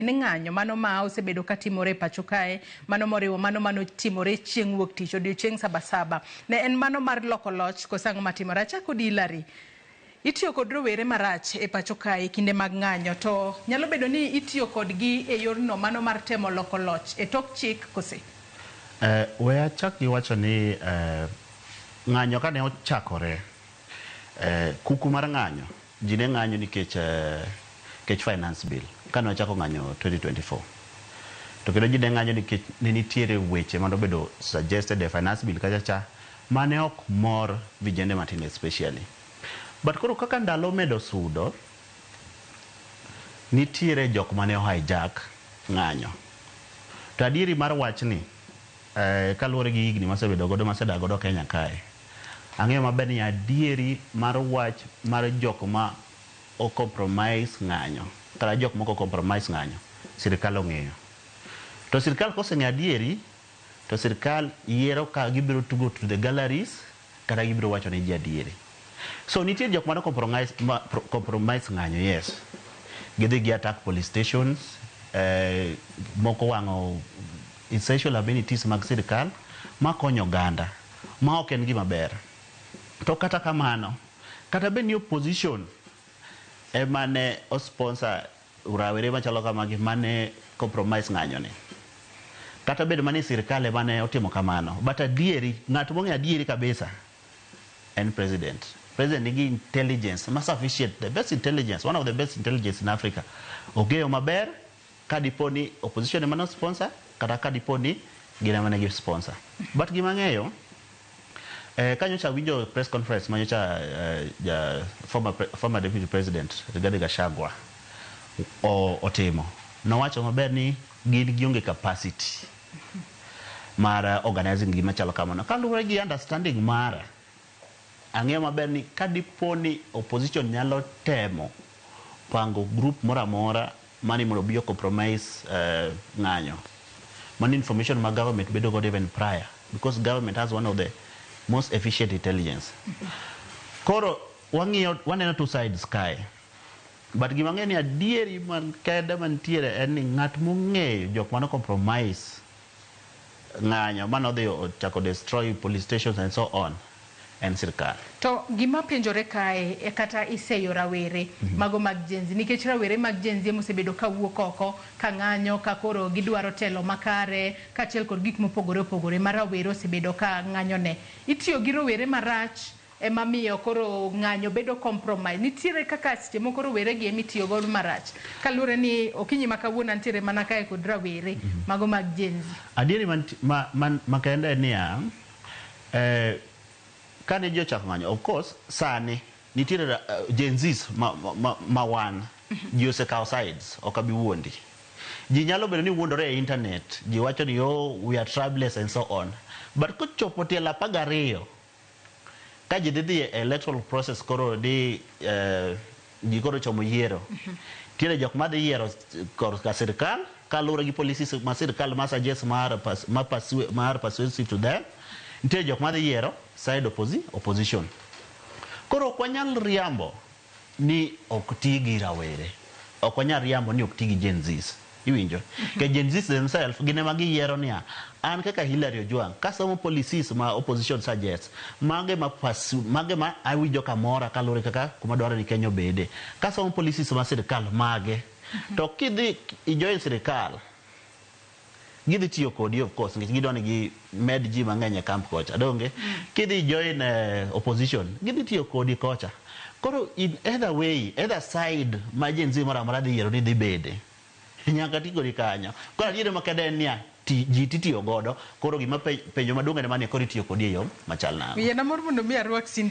Ni ng'anyo mano ma osebedo ka timore e pacho kae, mano moriwo mano manotimore chieng' wuok tich odiochieng' Sabasaba. Ne en mano mar loko loch koso ang'o matimore? Achako di Hillary. Itiyo kod rowere marach e pacho kae e kinde mag ng'anyo to nyalo bedo ni itiyo kodgi e yorno mano mar temo loko loch e tok chik kose? We achak gi wacho ni ng'anyo kane ochakore, kuku mar ng'anyo Ji ne ng'anyo nikech nikech finance bill kane wachako ng'anyo 2024. To kendo ji ne ng'anyo nikech ne nitiere weche mane obedo suggested e finance bill kacha cha mane ok mor vijende matindo especially. But koro kaka ndalo omedo sudo, nitiere jok mane o hijack ng'anyo. To adieri mar wachni, kaluwore gi higni masebedo godo masedak godo Kenya kae, Ang'eyo maber ni adieri mar wach mar jok ma o compromise ng'anyo kata jok mok o compromise ng'anyo, sirkal ong'eyo. To sirkal koseng'eyo adieri, to sirkal yiero ka gibiro tugo to the galleries kata gibiro wacho ne ji adieri. So nitie jok mane o compromise, ma, compromise ng'anyo, yes. Gidhi gi attack police stations, moko wang'o essential amenities mag sirkal makonyo oganda. Ma ok en gima ber. To kata kamano, kata bed ni opposition ema ne o sponsor rawere machalo kamagi mane compromise ng'anyo ni, kata bed mana ni sirkal ema ne otimo kamano, but adieri, ng'at mong'eyo adieri kabisa en president. President nigi intelligence ma sufficient, the best intelligence, one of the best intelligence in Africa. Ong'eyo maber Ka dipo ni opposition ema ne o sponsor kata ka dipo ni gin ema ne gi sponsor. But gima ang'eyo, ka nyocha awinjo press conference ma nyocha ja former deputy president Rigathi Gachagua otimo, nowacho maber ni gin gionge capacity mar organizing gima chalo kamano. Kaluwore gi understanding mara, ang'eyo maber ni ka dipo ni opposition nyalo temo pango group moro amora mani mondo obi o compromise ng'anyo, mano information ma government bedo godo even prior because government has one of the most efficient intelligence. Koro wang'iyo waneno two sides kae. But gima ang'eyo ni adieri man kende mantiere en ni ng'at mong'eyo jok mano compromise ng'anyo mane odhi ochako destroy police stations and so on en sirkal. To gima penjore kae e kata iseyo rawere mago mag Gen Z nikech rawere mag Gen Z ema osebedo ka wuok oko ka ng'anyo ka koro gidwaro telo makare kaachiel kod gik mopogore opogore ma rawere osebedo ka ng'anyo ne. Itiyo gi rowere marach ema miyo koro ng'anyo bedo compromise. Nitiere kaka seche moko rowere gi ema itiyo godo marach kaluwore ni okinyi ma kawuono antiere mana kae kod rawere mago mag Gen Z. Adieri makende en niya, kane ji ochako ng'anyo, of course sani nitiere Gen Zs ma wan ji osekawo sides, ok abi wuondi. Ji nyalo bedo ni wuondore e internet, ji wacho ni oh we are tribeless and so on. But kochopo tielo 12 ka ji dhi dhi e electoral process koro di ji koro chomo yiero. Nitiere jok madhi yiero korka sirkal kaluwore gi policies ma sirkal ma suggest mar persuasive to them. Nitiere jok madhi yiero side opposition. Koro ok wanyal riambo ni ok ti gi rawere. Ok wanyal riambo ni ok ti gi Gen Zs. Iwinjo? Nikech Gen Zs themselves gin ema giyiero niya, an kaka Hillary Ojwang' kasomo policies ma opposition suggests, mage ma pursue, mage ma awinjo kamora kaluwore kaka kuma dwaro ni Kenya obede. Kasomo policies ma sirkal mage. To kidhi i join sirkal, gidhi tiyo kodi of course nikech gidwa ni gimed ji mang'eny e camp kocha. Donge? Kidhi join opposition, gidhi tiyo kodi kocha. Koro in either way, either side ma Gen Z moro amora dhi yiero ni dhi bede, nyaka ti kodi kanyo. Koro adieri makende en niya, ji titiyo godo, koro gima penjo maduong' en mani koro itiyo kodi e yo machal nang'o. Yiena mor mondo mi arwak Cindy.